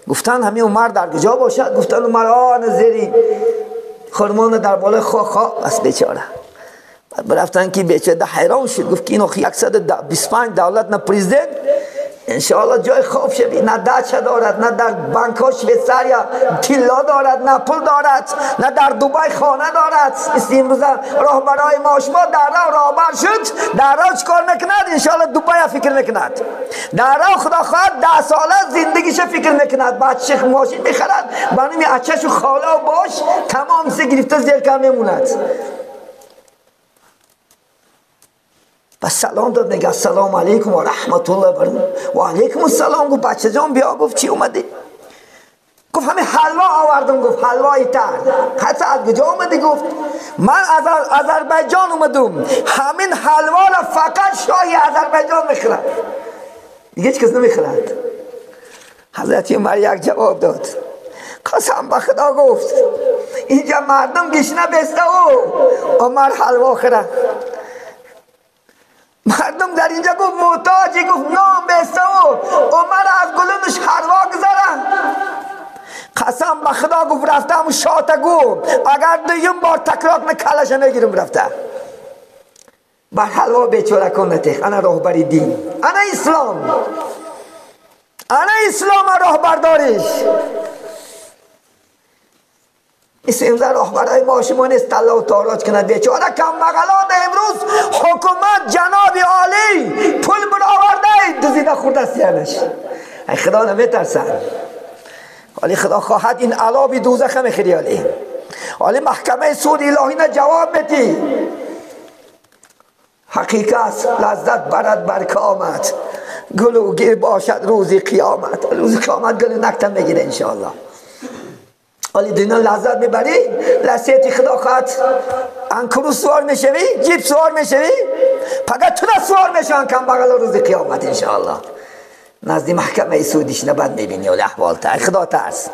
گفتن همین عمر در کجا باشد؟ گفتن عمر آن زیری خرمان در بالای خوا بس بیچاره. برفتن که بیچاره حیران شد، گفت که اینو 125 دولت نه پرزیدنت انشاءالله جای خواب شوی، نه دچه دارد، نه در بانک ها شویتساریا طلا دارد، نه پول دارد، نه در دوبای خانه دارد. مثل امروز راهبرای ما شما در راه راهبر شد، در راه چیکار میکند؟ انشاءالله دوبای فکر میکند، در راه خدا خواهد 10 ساله زندگیش فکر میکند، بچه ماشین میخرد برای اچش و خاله و باش تمام سه گرفته زیر کم میموند. بس سلام داد، میگه السلام علیکم و رحمت الله و علیکم السلام. گفت بچه جان بیا. گفت چی اومدی؟ گفت همین حلوا آوردم. گفت حلوای تر. حتی از کجا اومدی؟ گفت من از آذربایجان اومدم، همین حلوا را فقط شاه آذربایجان میخورد، دیگه هیچ کس نمیخورد. حضرت عمر یک جواب داد، قسم به خدا گفت اینجا مردم گشنه بسته و عمر حلوا خورد. مردم در اینجا گفت محتاجی، گفت نام بسته و عمر از گلونش حلوا گذاره. قسم به خدا گفت رفتم شاته گفت اگر دویم بار تکرار کنه کلش میگیرم رفته. بر حلوا بیچاره کنه. انا راهبری دین، انا اسلام، انا اسلام راهبردارش. امروز راهبرای ما شما نیست طلا و تاراج کنند بیچاره کم بغلان. امروز حکومت جناب عالی پول برآورده دزدیده خورده است یعنیش. ای خدا نمیترسن. ولی خدا خواهد این عذاب دوزخ میخوری. علی ولی محکمه سود الهی نه جواب میدی. حقیقت لذت برد بر کامت، گلوگیر باشد روزی قیامت. روزی قیامت گلو نکتم میگیره انشاءالله. ولی دنیا لذت میبری، لذتی خدا خواهد انکرو سوار میشوی، جیب سوار میشوی، فقط تو سوار میشوی کم بغل روز قیامت انشاءالله. نزد محکمه سودیش نبد میبینی ولی احوال تا خدا ترس.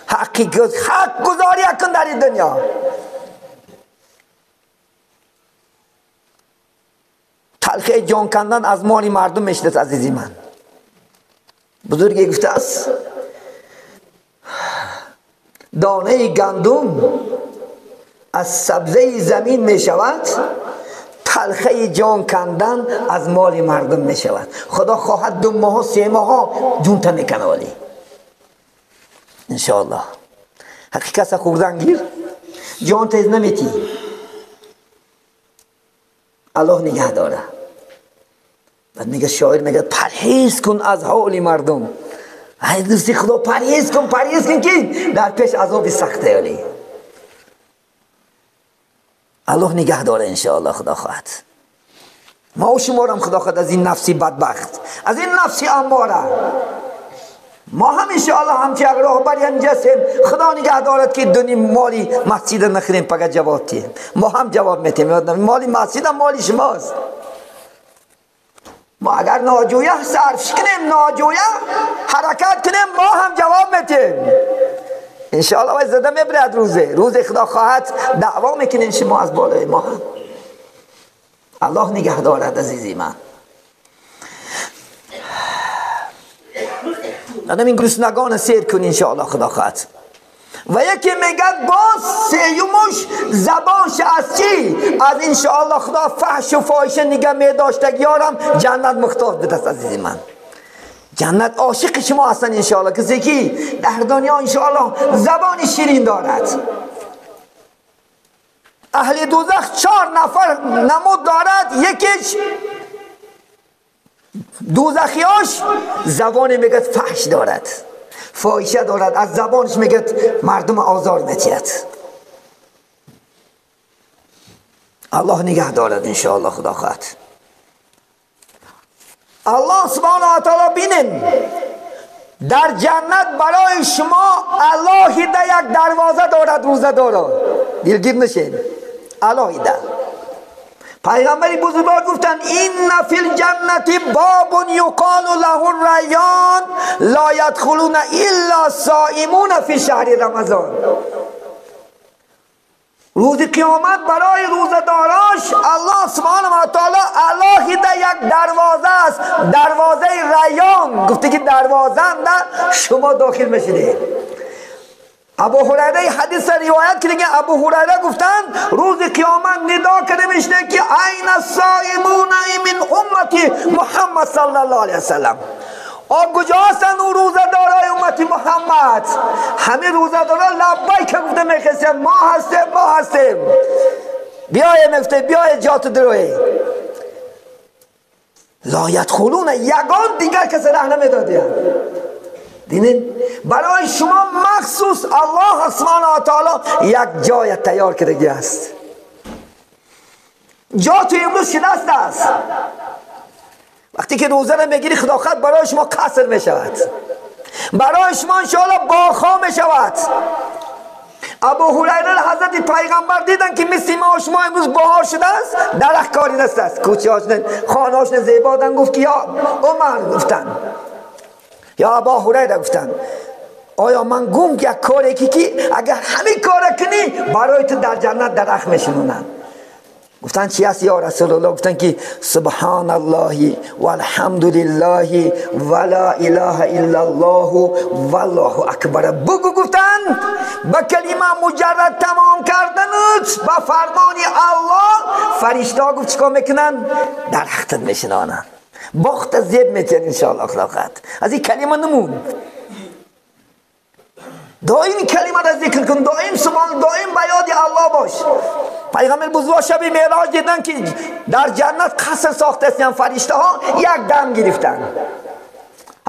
حق گذاری کن در این دنیا. تلخی جان کندن از مال مردم میشنست عزیزی من. بزرگی گفته است دانه گندم از سبزه زمین می شود، تلخه جان کندن از مال مردم می شود. خدا خواهد 2 ماه 3 ماه جون تا میکنه ولی انشاءالله. حقیقت خوردن گیر جان تیز نمیتی. الله نگه داره. بعد میگه شاعر میگه پرهیز کن از حال مردم. ای دوستی خدا پرهیز کن، پرهیز کن که در پیش عذاب سخته. ولی الله نگه داره انشاءالله. خدا خواهد ما و شما هم خدا خواهد از این نفسی بدبخت، از این نفسی اماره. ما هم انشاءالله همچه یک راهبری هم جسیم. خدا نگه دارد که دنیا مالی مسجد نخریم پگه جواب تیم. ما هم جواب میتیم. مالی مسجد هم مالی شماست. ما اگر ناجویه صرف کنیم، ناجویه حرکت کنیم، ما هم جواب میتیم انشاءالله. وای زده میبرد روزه روز خدا خواهد دعوا میکنین شما از بالای ما هم. الله نگه دارد عزیزی من. آدم این گرسنگان سیر کن انشاءالله خدا خواهد. و یکی میگه باز سیومش زبانش از چی؟ از انشاءالله خدا فحش و فاحشه نگه میداشتگی یارم جنت مختار بدست عزیزی من. جنت عاشق شما هستن انشاءالله. کسی که در دنیا انشاءالله زبان شیرین دارد. اهل دوزخ 4 نفر نمود دارد. یکیش دوزخیاش زبان میگه فحش دارد، فاحشه دارد، از زبانش میگه مردم آزار میتید. الله نگه دارد انشاءالله خدا خواهد. الله سبحانه و تعالی بینین در جنت برای شما الله یک دروازه دارد، روزه دارد. دلگیر نشین. الله ده. پیغمبر بزرگوار گفتند این فی الجنت باب یقال له الریان لا یدخلون الا صائمون فی شهر رمضان. روز قیامت برای روزه‌داراش الله سبحانه و تعالی الله ده یک دروازه است، دروازه ریان. گفته که دروازه شما داخل میشید. ابو هریره حدیث روایت کرده که ابو هریره گفتند روز قیامت ندا کرده میشه که عین الصائمون من امتی محمد صلی الله علیه وسلم. آ کجا هستند اون روزه‌دارای امت محمد؟ همه روزه‌دارا لبیک گفته میخواستن ما هستیم، ما هستیم. بیای میگفته بیای جات دروی. لا یدخلون یگان دیگر کسی ره نمیدادیم. دیدین برای شما مخصوص الله سبحانه و تعالی یک جای تیار کرده است. جا تو امروز شدست است. وقتی که روزه را میگیری خدا خواهد برای شما قصر میشود، برای شما انشاءالله باغ‌ها میشود. ابو هریره حضرت پیغمبر دیدن که مثل ما و شما امروز بهار شده است، درخت کاری نست است، کوچه هاشون خانه هاشون زیبا دن. گفت که یا عمر گفتن، یا ابا هریره گفتن آیا من گم یک کاری که اگر همین کار کنی برای تو در جنت درخت میشنونن. گفتن چی هست یا رسول الله؟ گفتن که سبحان الله والحمد لله ولا اله الا الله والله اکبر. بگو گفتن با کلمه مجرد تمام کردنت با فرمان الله فرشته ها گفت چیکار میکنن؟ درختت میشنانن، باخت زیب میتین انشاءالله. خدا از این کلمه نمون، دائم کلمه را ذکر کن، دائم سبحان، دائم به یاد الله باش. پیغمبر بزرگ شب معراج دیدن که در جنت قصر ساخته است، فرشته ها یک دم گرفتن.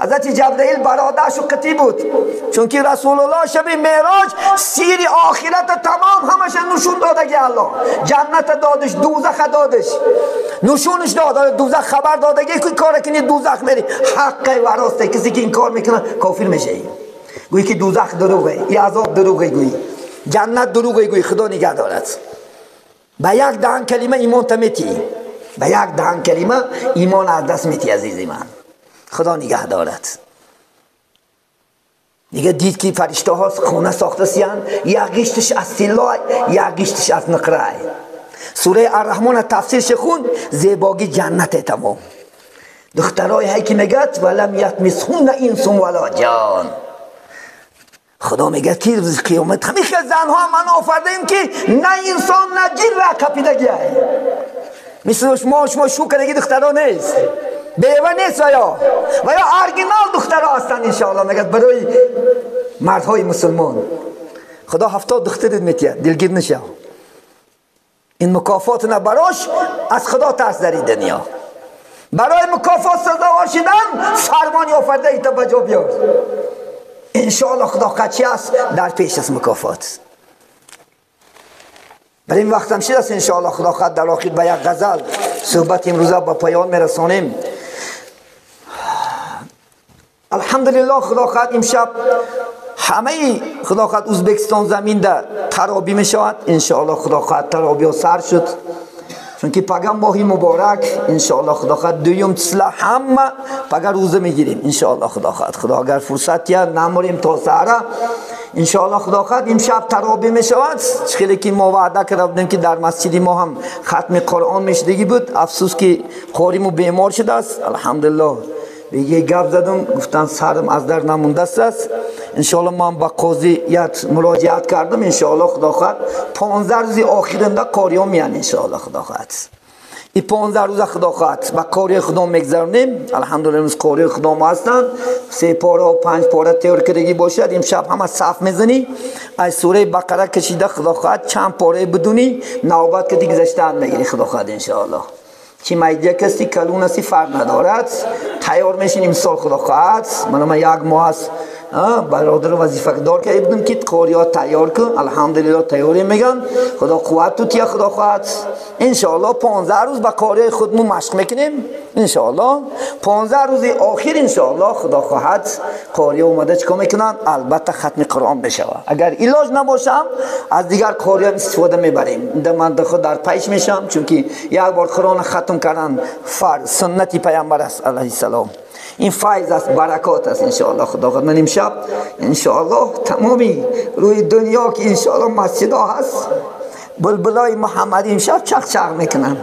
حضرت جبرئیل برادرش قطعی بود، چون که رسول الله شب معراج سیر آخرت تمام همش نشون داده که الله جنت دادش، دوزخ دادش، نشونش داد، دوزخ خبر داده که کار کنی دوزخ میری، حق و راسته، کسی که این کار میکنه کافر میشه. گویی که دوزخ دروغه، ای عذاب دروغه، گویی جنت دروغه، گویی خدا نگه دارد. با یک دهن کلمه ایمان تمیتی، با یک دهن کلمه ایمان از دست میتی عزیزی من، خدا نگه دارد. دیگه دید که فرشته ها خونه ساخته سیان، یک گشتش از طلا، یک گشتش از نقره. سوره الرحمن تفسیرش خون، زیباگی جنت تمام. دخترای هی که میگد ولم یطمثهن انس ولا جان. خدا میگه که روز قیامت همین خیلی زنها من آفردیم که نه انسان نه جن را کپیدگی های. مثل شما شو کردگی دخترها نیست، بیوه نیست و یا ارگینال دخترها هستن انشاءالله. میگه برای مردهای مسلمان خدا 70 دخترت میتید، دلگیر نشه. این مکافات نه براش از خدا ترس در این دنیا. برای مکافات سزاوار شدن فرمانی آفرده ای تا بجا بیار. انشاءالله خدا قچی است در پیش است مکافات. برای این وقت هم شده است انشاءالله خدا خد در آخر به یک غزل صحبت امروزه با پایان میرسانیم. الحمدلله خدا خد امشب همه خدا خد ازبکستان زمین در ترابی میشود انشاءالله. خدا خد ترابی سر شد، چون که پگه ماهی مبارک انشاءالله خدا خد دویم تسلا همه پگه روزه میگیریم انشاءالله. خدا خد خدا اگر فرصت یا نموریم تا سهره انشاءالله خدا خد امشب ترابی میشود. خیلی که ما وعده کرده بودیم که در مسجد ما هم ختم قرآن میشدگی بود، افسوس که قاریمو بیمار شده است. الحمدلله یه گپ زدم گفتن سرم از در نمونده است. انشاءالله من با قاضیت مراجعت کردم، انشاءالله خدا خواهد 15 روز آخرنده قاریان میان انشاءالله خدا خواهد. این 15 روز خدا خواهد با قاری خدا میگذرونیم. الحمدلله امروز قاری خدا ما هستند، 3 پاره و 5 پاره تیور کردگی باشد. امشب همه صف میزنی از سوره بقره کشیده خدا خواهد چند پاره بدونی نوبت که دیگه گذشتن میگیری خدا خواهد انشاءالله. چی میدیا کسی کلون هستی فرق ندارد، تیار میشین امسال خدا خواهد. من یک ماه است برادر وظیفه دار که بودم که قاری تیار کن، الحمدلله تیاری میگن خدا قوت تو تیا خدا خواهد. انشاءالله 15 روز با قاری خودمون مشق میکنیم انشاءالله. 15 روز آخر انشاءالله خدا خواهد قاری اومده چیکار میکنن؟ البته ختم قرآن بشه. اگر علاج نباشم از دیگر قاری هم استفاده میبریم. من خود در پیش میشم، چون که یک بار قرآن ختم کردن فرض سنتی پیامبر است علیه السلام. این فیض است، برکات است انشاءالله خدا خواهد. من امشب انشاءالله تمامی روی دنیا که انشاءالله مسجد هست بلبلای محمدی امشب چق چق میکنن.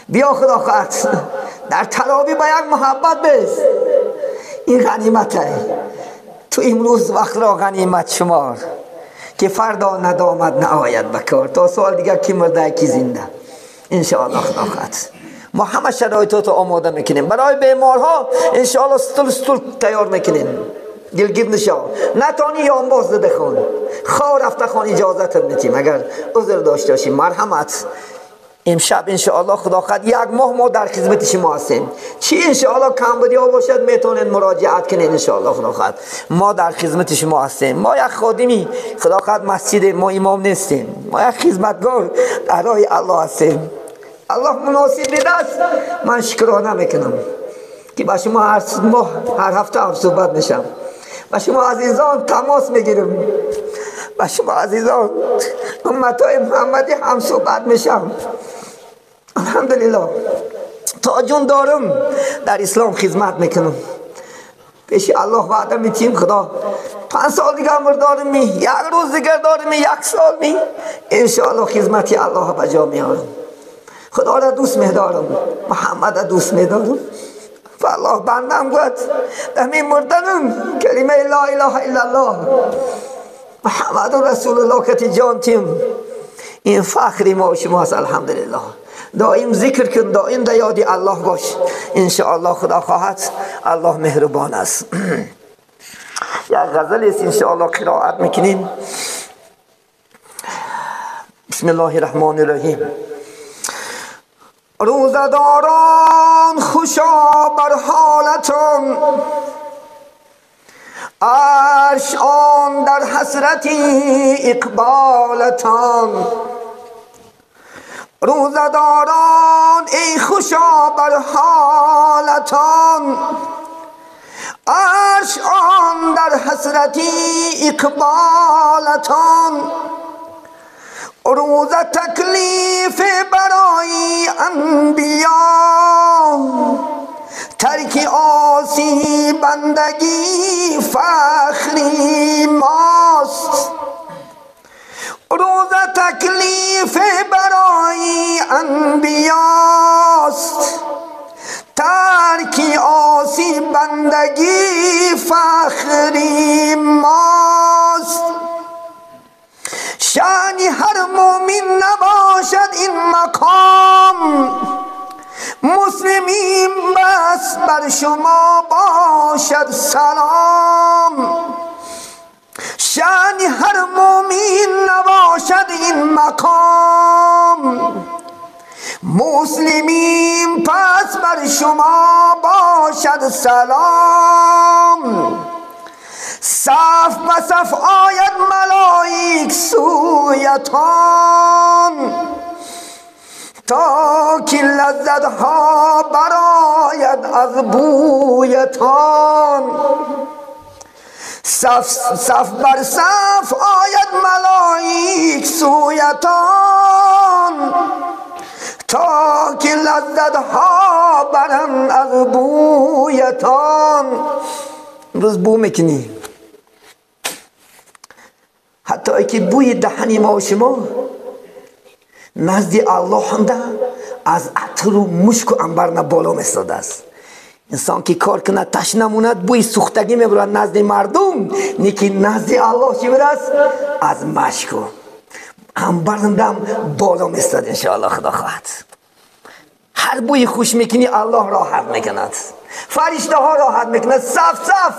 بیا خدا خواهد در ترابی با یک محبت بس، این غنیمته. تو امروز وقت را غنیمت شمار که فردا ندامت نآید بکار. تا سال دیگر کی مرده کی زنده انشاءالله خدا خواهد. ما همه شرایطات رو آماده میکنیم برای بیمارها انشاءالله. ستول تیار میکنیم، دلگیر نشا. نتانی یان باز بخون، خواه رفته خون اجازت میتیم اگر عذر داشته باشیم. مرحمت امشب انشاءالله خدا خواهد یک ماه ما در خدمت شما هستیم. چی انشاءالله کمبودی ها باشد میتونید مراجعت کنید انشاءالله خدا خواهد. ما در خدمت شما هستیم. ما یک خادمی خدا خواهد مسجد ما امام نیستیم، ما یک خدمتگار در راه الله هستیم. الله مناسب بدست من شکرانه میکنم که با شما هر ماه هر هفته هم صحبت میشم، با شما عزیزان تماس میگیرم، با شما عزیزان امتای محمدی هم صحبت میشم. الحمدلله تا جون دارم در اسلام خدمت میکنم. پیش الله وعده میتیم خدا 5 سال دیگه عمر دارم می، یک روز دیگه دارم می، 1 سال می، انشاءالله خدمتی الله به جا میارم. خدا را دوست میدارم، محمد را دوست میدارم. والله بندم گفت دمی مردنم کلمه لا اله الا الله محمد رسول الله که جان تیم. این فخری ما و شماست الحمدلله. دائم ذکر کن، دائم در یاد الله باش، انشاءالله خدا خواهد، الله مهربان است. یک غزل است انشاءالله قرائت میکنیم. بسم الله الرحمن الرحیم. روزه‌داران خوشا بر حالتان، عرش آن در حسرت اقبالتان. روزه‌داران ای خوشا بر حالتان، عرش آن در حسرت اقبالتان. روزه تکلیف برای انبیا، ترک آسی بندگی فخری ماست. روزه تکلیف برای انبیاست، ترک آسی بندگی فخری ماست. شأن هر مؤمن نباشد این مقام، مسلمین بس بر شما باشد سلام. شأن هر مؤمن نباشد این مقام، مسلمین پس بر شما باشد سلام. صف به صف آید ملائک سویتان، تا که لذت ها براید از بویتان. صف صف بر صف آید ملائک سویتان، تا که لذت ها برند از بویتان. امروز بو میکنی، حتی که بوی دهنی ما و شما نزد الله هم از عطر و مشک و عنبر بالا میستاده است. انسان که کار کنه تشنه ماند بوی سوختگی میبرد نزد مردم، نیکی نزد الله چی است؟ از مشک و عنبر هم بالا میستاد. انشاءالله خدا خواهد هر بوی خوش میکنی الله راحت میکند، فرشته ها راحت میکند، صف صف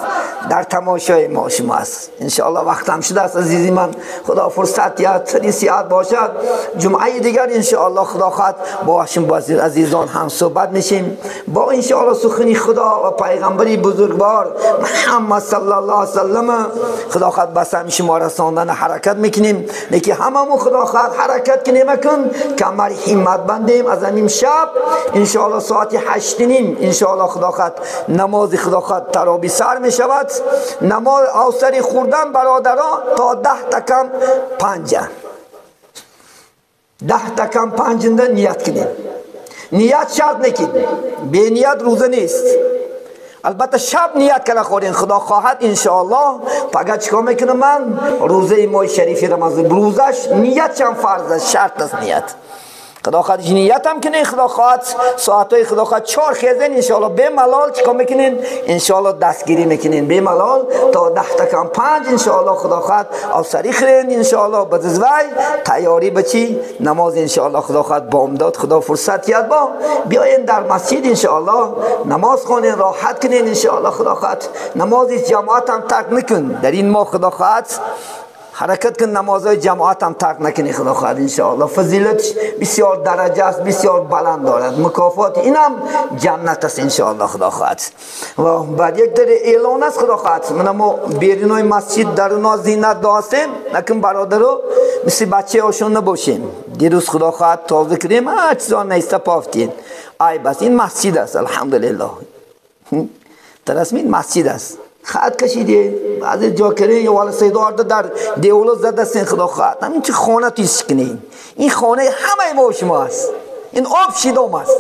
در تماشای ما شما است. انشاءالله وقت هم شده است عزیزی من، خدا فرصت یا تنی سیاد باشد. جمعه دیگر انشاءالله خدا خواهد با شما عزیزان هم صحبت میشیم، با انشاءالله سخنی خدا و پیغمبری بزرگوار محمد صلی الله علیه وسلم. خدا خواهد به سهم شما رساندن حرکت میکنیم، لیکن هممون خدا خواهد حرکت کنیم کن کمر همت بندیم. از همین شب انشاءالله ساعت 8:30 انشاءالله خدا خواهد نماز خدا خواهد تراویح سر می شود. نماز اوسری خوردن برادران تا 10 تا کم 5، 10 تا کم 5 نیت کنیم. نیت شرط نکنیم، بی نیت روزه نیست. البته شب نیت کنه خورین، خدا خواهد انشاءالله پگه چیکار میکنم من؟ روزه ماه شریف رمضان، روزش نیت چند فرض است، شرط است نیت. خدا خواهد نیت هم کنین، خدا خواهد ساعتهای خدا خواهد 4 خیزین انشاءالله به ملال چیکار میکنین؟ انشاءالله دستگیری میکنین به ملال تا 10 تا کم 5 انشاءالله خدا خواهد اوسری خرین انشاءالله به تیاری بچی نماز انشاءالله خدا خواهد بامداد خدا فرصت یاد با بیاین در مسجد انشاءالله نماز خوانین، راحت کنین انشاءالله خدا خواهد. نماز جماعت هم ترک نکن در این ماه، خدا خواهد حرکت کن، نمازهای جماعت هم ترک نکنی خدا خواهد انشاءالله. فضیلتش بسیار درجه است، بسیار بلند دارد، مکافات اینم جنت است انشاءالله خدا خواهد. و بعد یک در اعلان است خدا خواهد، من ما بیرونای مسجد در زینت داشتیم، نکن برادرو مثل بچه هاشون نباشیم. دیروز خدا خواهد تازه کردیم هر چیزا نیسته پافتین، ای بس این مسجد است الحمدلله، ترسمین مسجد است. خط کشیدی بعضی جا کردین یا والا سیدار در دیولا زده سین خدا خواهد. همین چه خانه توی سکنین، این خانه همه ما و شما است، این آب شیدام است.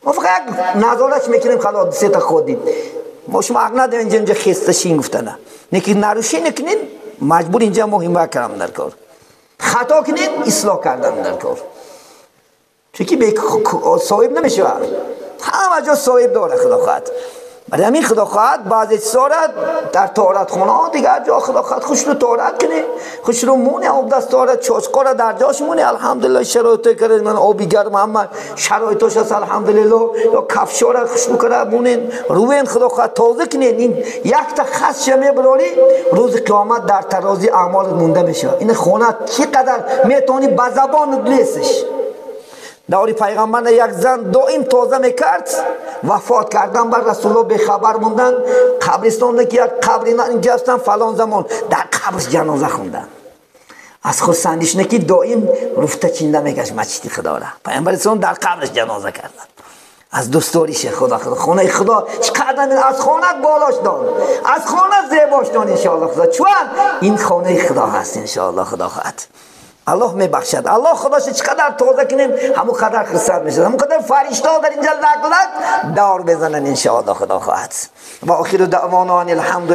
ما فقط نظارش میکنیم خلاص سه تا خودیم، ما شما حق نداریم اینجا خسته شین گفتنه، نکی نروشی نکنین مجبور اینجا مهمه کردم در کار، خطا کنین اصلاح کردن در کار. چون که صاحب نمیشه، همه جا صاحب داره خدا خواهد. برای همین خدا خواهد بعضی چیزا در طهارت خونه ها دیگر جا خدا خواهد خوش رو طهارت کنه، خوش رو مونه آب دست طهارت چاشقا را در جاش مونه. الحمدلله شرایط کرده من آبی گرم همه شرایطش هست الحمدلله. یا کفشا را خوش بکنه مونه روین خدا خواهد تازه کنه. این یک تا خس میبراری روز قیامت در ترازی اعمال مونده میشه. این خونه چقدر میتونی به زبان لیسش. دوری پیغمبر یک زن دائم تازه میکرد، وفات کردن بر رسول الله بخبر موندن. قبرستان که یک قبر اینا اینجا هستن فلان زمان در قبرش جنازه خوندن. از خرسندیش نه که دائم رفته چینده میگشت مسجد خدا را. پیغمبر اسلام در قبرش جنازه کردن. از دوستاریش خدا خدا خونه خدا چقدر از خانه بالاش دان، از خانه زیباش دان انشاءالله خدا، چون این خانه خدا هست انشاءالله خدا خواهد. الله میبخشد. الله خداش چقدر تازه کنیم همون قدر خرسند میشه، همون قدر فرشته در اینجا لک لک دار بزنن انشاءالله خدا خواهد. و آخر دعوانا ان الحمد.